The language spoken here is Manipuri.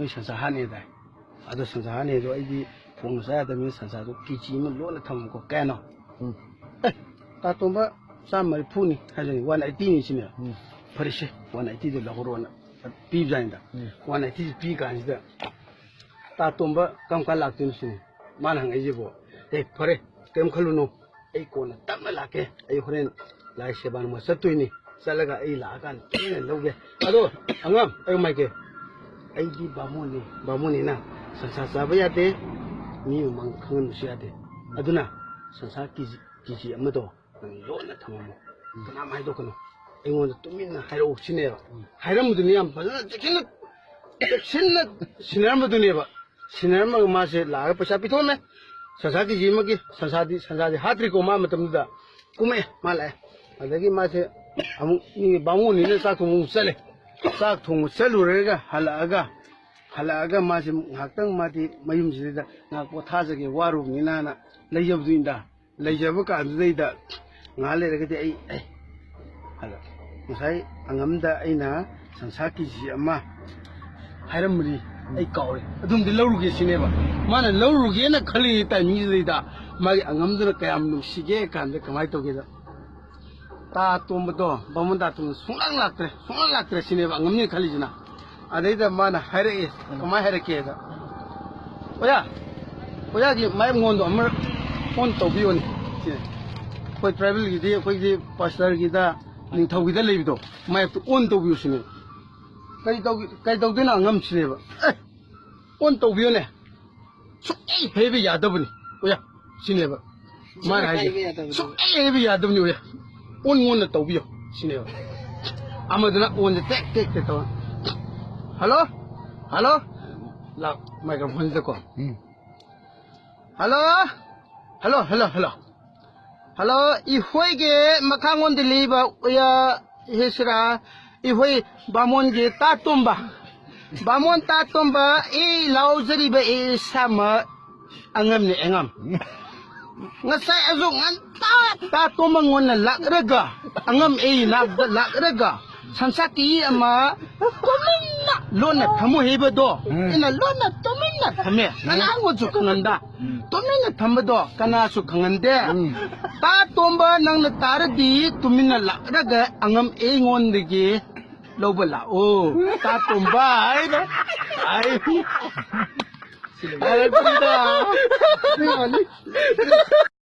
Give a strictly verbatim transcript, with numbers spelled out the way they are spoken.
ꯅꯣꯏ ꯁꯟꯁꯥ ꯍꯥꯠꯅꯤ ꯍꯥꯏꯗꯥꯏ? ꯑꯗꯣ ꯁꯟꯁꯥ ꯍꯥꯠꯅꯤ ꯑꯗꯣ ꯑꯩꯗꯤ ꯊꯣꯡꯅ ꯆꯥ ꯌꯥꯗꯕꯅꯤꯅ ꯁꯟꯁꯥꯗꯣ ꯀꯦ ꯖꯤ ꯑꯃ ꯂꯣꯟꯅ ꯊꯝꯃꯨꯀꯣ꯫ ꯀꯌꯥꯅꯣ? ꯎꯝ꯫ ꯑꯦ, ꯇꯥ ꯇꯣꯝꯕ, ꯆꯥꯝꯃ ꯃꯔꯤꯐꯨꯅꯤ ꯍꯥꯏꯗꯨꯅꯤ, ꯋꯥꯟ ꯑꯩꯠꯇꯤꯅꯤ ꯁꯤꯅꯦ꯫ ꯎꯝ꯫ ꯐꯔꯦꯁꯦ, ꯋꯥꯟ ꯑꯩꯠꯇꯤꯗꯣ ꯂꯧꯍꯧꯔꯣꯅ ꯄꯤꯕꯖꯥꯠꯅꯤꯗ꯫ ꯎꯝ꯫ ꯋꯥꯟ ꯑꯩꯠꯇꯤꯁꯤ ꯄꯤ ꯀꯥꯟꯁꯤꯗ, "ꯇꯥ ꯇꯣꯝꯕ ꯀꯔꯝ ꯀꯥꯟ ꯂꯥꯛꯇꯣꯏꯅꯣ?" ꯁꯤꯅꯤ ꯃꯥꯅ ꯍꯪꯉꯛꯏꯁꯤꯕꯣ꯫ "ꯑꯦ, ꯐꯔꯦ, ꯀꯔꯤꯝ ꯈꯜꯂꯨꯅꯨ, ꯑꯩ ꯀꯣꯟꯅ ꯇꯞꯅ ꯂꯥꯛꯀꯦ꯫ ꯑꯩ ꯍꯣꯔꯦꯟ ꯂꯥꯏ ꯁꯦꯕꯥ ꯅꯨꯡꯕ ꯆꯠꯇꯣꯏꯅꯤ꯫ ꯆꯠꯂꯒ ꯑꯩ ꯂꯥꯛꯑꯀꯥꯟꯗ ꯇꯞꯅ ꯂꯧꯒꯦ꯫ ꯑꯗꯣ ꯑꯉꯝ, ꯑꯩ ꯍꯥꯏꯒꯦ, ꯑꯩꯗꯤ ꯕꯥꯃꯣꯟꯅꯤ, ꯕꯥꯃꯣꯟꯅꯤꯅ ꯁꯟꯁꯥ ꯆꯥꯕ ꯌꯥꯗꯦ, ꯃꯤ ꯃꯃꯥꯡꯗ ꯈꯪꯍꯟꯕꯁꯨ ꯌꯥꯗꯦ꯫ ꯑꯗꯨꯅ ꯁꯟꯁꯥ ꯀꯦ ꯖꯤ, ꯀꯦ ꯖꯤ ꯑꯃꯗꯣ ꯅꯪ ꯂꯣꯟꯅ ꯊꯝꯃꯝꯃꯣ, ꯀꯅꯥꯝ ꯍꯥꯏꯗꯣꯛꯀꯅꯨ, ꯑꯩꯉꯣꯟꯗ ꯇꯨꯃꯤꯟꯅ ꯍꯥꯏꯔꯛꯑꯣ" ꯁꯤꯅꯦꯕ꯫ ꯍꯥꯏꯔꯝꯕꯗꯨꯅꯤ ꯌꯥꯝ ꯐꯖꯅ ꯆꯦꯛꯁꯤꯟꯅ, ꯆꯦꯛꯁꯤꯟꯅ ꯁꯤꯟꯅꯔꯝꯕꯗꯨꯅꯦꯕ꯫ ꯁꯤꯟꯅꯔꯝꯃꯒ ꯃꯥꯁꯦ ꯂꯥꯛꯑꯒ ꯄꯩꯁꯥ ꯄꯤꯊꯣꯛꯑꯝꯃꯦ꯫ ꯁꯟꯁꯥ ꯀꯦ ꯖꯤ ꯑꯃꯒꯤ ꯁꯟꯁꯥꯗꯤ, ꯁꯟꯁꯥꯗꯤ ꯍꯥꯠꯇ꯭ꯔꯤꯀꯣ ꯃꯥ ꯃꯇꯝꯗꯨꯗ꯫ ꯀꯨꯝꯃꯛꯑꯦ, ꯃꯥ ꯂꯥꯛꯑꯦ꯫ ꯑꯗꯒꯤ ꯃꯥꯁꯦ ꯑꯃꯨꯛ ꯃꯤ ꯕꯥꯃꯣꯟꯅꯤꯅ ꯆꯥꯛ ꯊꯣꯡꯕ ꯑꯃꯨꯛ ꯆꯠꯂꯦ꯫ ꯆꯥꯛ ꯊꯣꯡꯕ ꯆꯠꯂꯨꯔꯒ ꯍꯜꯂꯛꯑꯒ, ꯍꯜꯂꯛꯑꯒ ꯃꯥꯁꯦ ꯉꯥꯏꯍꯥꯛꯇꯪ ꯃꯥꯗꯤ ꯃꯌꯨꯝꯁꯤꯗ ꯉꯥꯏꯍꯥꯛ ꯄꯣꯊꯥꯖꯒꯦ, ꯋꯥꯔꯨꯕꯅꯤꯅꯅ ꯂꯩꯖꯕꯗꯨꯅꯤꯗ꯫ ꯂꯩꯖꯕ ꯀꯥꯟꯗꯨꯗꯩꯗ ꯉꯥꯏꯍꯥꯛ ꯂꯩꯔꯒꯗꯤ ꯑꯩ, ꯑꯦ, ꯑꯗ ꯉꯁꯥꯏ ꯑꯉꯝꯗ ꯑꯩꯅ ꯁꯟꯁꯥ ꯀꯦ ꯖꯤ ꯑꯃ ꯍꯥꯏꯔꯝꯕꯅꯤ, ꯑꯩ ꯀꯥꯎꯔꯦ, ꯑꯗꯨꯝꯗꯤ ꯂꯧꯔꯨꯒꯦ ꯁꯤꯅꯦꯕ꯫ ꯃꯥꯅ ꯂꯧꯔꯨꯒꯦꯅ ꯈꯜꯂꯤ ꯇꯥꯏꯃꯤꯡꯁꯤꯗꯩꯗ ꯃꯥꯒꯤ ꯑꯉꯝꯗꯨꯅ ꯀꯌꯥꯝ ꯅꯨꯡꯁꯤꯒꯦ ꯀꯥꯟꯗ ꯀꯃꯥꯏꯅ ꯇꯧꯒꯦꯗ, ꯇꯥ ꯇꯣꯝꯕꯗꯣ, ꯕꯥꯃꯣꯟ ꯇꯥ ꯇꯣꯝꯕꯗꯣ ꯁꯨꯡꯂꯥꯛ ꯂꯥꯛꯇ꯭ꯔꯦ, ꯁꯨꯡꯂꯥꯛ ꯂꯥꯛꯇ꯭ꯔꯦ ꯁꯤꯅꯦꯕ ꯑꯉꯝꯅꯤ ꯈꯜꯂꯤꯁꯤꯅ꯫ ꯑꯗꯩꯗ ꯃꯥꯅ ꯍꯥꯏꯔꯛꯑꯦ, ꯀꯃꯥꯏꯅ ꯍꯥꯏꯔꯛꯀꯦꯗ, "ꯑꯣꯖꯥ, ꯑꯣꯖꯥꯒꯤ ꯃꯥꯏꯞ ꯉꯣꯟꯗꯣ ꯑꯃꯔꯛ ꯑꯣꯟ ꯇꯧꯕꯤꯌꯣꯅꯦ" ꯁꯤꯅꯦ꯫ ꯑꯩꯈꯣꯏ ꯇ꯭ꯔꯥꯏꯕꯦꯜꯒꯤꯗꯤ, ꯑꯩꯈꯣꯏꯒꯤ ꯄꯥꯁꯇꯔꯒꯤꯗ, ꯅꯤꯡꯊꯧꯒꯤꯗ ꯂꯩꯕꯗꯣ, ꯃꯥꯏꯞꯇꯨ ꯑꯣꯟ ꯇꯧꯕꯤꯌꯨ ꯁꯤꯅꯦ꯫ "ꯀꯔꯤ ꯇꯧꯒꯦ, ꯀꯔꯤ ꯇꯧꯗꯣꯏꯅꯣ ꯑꯉꯝ?" ꯁꯤꯅꯦꯕ꯫ "ꯑꯦ, ꯑꯣꯟ ꯇꯧꯕꯤꯌꯨꯅꯦ, ꯁꯨꯡꯍꯩ ꯍꯩꯕ ꯌꯥꯗꯕꯅꯤ ꯑꯣꯖꯥ" ꯁꯤꯅꯦꯕ ꯃꯥꯅ ꯍꯥꯏꯁꯦ꯫ ꯍꯩꯕ ꯌꯥꯗꯕꯅꯤ꯫ "ꯁꯨꯡꯍꯩ ꯍꯩꯕ ꯌꯥꯗꯕꯅꯤ ꯑꯣꯖꯥ, ꯑꯣꯟ ꯉꯣꯟꯅ ꯇꯧꯕꯤꯌꯣ" ꯁꯤꯅꯦꯕ꯫ ꯑꯃꯗꯨꯅ ꯑꯣꯟꯁꯦ ꯇꯦꯛ ꯇꯦꯛ ꯇꯦꯛ ꯇꯧꯔ, "ꯍꯜꯂꯣ, ꯍꯜꯂꯣ", ꯂꯥꯎ, ꯃꯥꯏꯀ꯭ꯔꯣꯐꯣꯟꯁꯤꯗꯀꯣ꯫ ꯎꯝ꯫ "Hello, hello, hello, hello, hello, ꯑꯩꯈꯣꯏꯒꯤ ꯃꯈꯥꯉꯣꯟꯗ ꯂꯩꯕ ꯑꯣꯖꯥ ꯍꯦꯁꯤꯔꯥ, ꯑꯩꯈꯣꯏ ꯕꯥꯃꯣꯟꯒꯤ ꯇꯥ ꯇꯣꯝꯕ, ꯕꯥꯃꯣꯟ ꯇꯥ ꯇꯣꯝꯕ, ꯑꯩ ꯂꯥꯎꯖꯔꯤꯕ ꯑꯩ ꯏꯁꯥꯃꯛ ꯑꯉꯝꯅꯤ, ꯑꯉꯝ꯫ ꯉꯁꯥꯏ ꯑꯌꯨꯛ ꯉꯟꯇꯥ ꯇꯥ ꯇꯣꯝꯕ ꯉꯣꯟꯅ ꯂꯥꯛꯂꯒ, ꯑꯉꯝ ꯑꯩ ꯅꯥꯛꯇ ꯂꯥꯛꯂꯒ, ꯁꯟꯁꯥ ꯀꯦꯖꯤ ꯑꯃ ꯀꯣꯃꯟꯅ ꯂꯣꯟꯅ ꯊꯝꯃꯨ ꯍꯥꯏꯕꯗꯣ, ꯎꯝ꯫ ꯑꯩꯅ ꯂꯣꯟꯅ ꯇꯨꯃꯤꯟꯅ ꯊꯝꯃꯦ꯫ ꯎꯝ꯫ ꯀꯅꯥꯕꯨꯁꯨ ꯈꯪꯍꯟꯗ꯫ ꯎꯝ꯫ ꯇꯨꯃꯤꯟꯅ ꯊꯝꯕꯗꯣ ꯀꯅꯥꯁꯨ ꯈꯪꯍꯟꯗꯦ꯫ ꯎꯝ꯫ ꯇꯥ ꯇꯣꯝꯕ, ꯅꯪꯅ ꯇꯥꯔꯗꯤ ꯇꯨꯃꯤꯟꯅ ꯂꯥꯛꯂꯒ ꯑꯉꯝ ꯑꯩꯉꯣꯟꯗꯒꯤ ꯂꯧꯕ ꯂꯥꯛꯑꯣ꯫ ꯇꯥ ꯇꯣꯝꯕ ꯍꯥꯏꯅ꯫ ꯑꯩ ꯍꯥꯏꯔꯛꯄꯅꯤꯗ꯫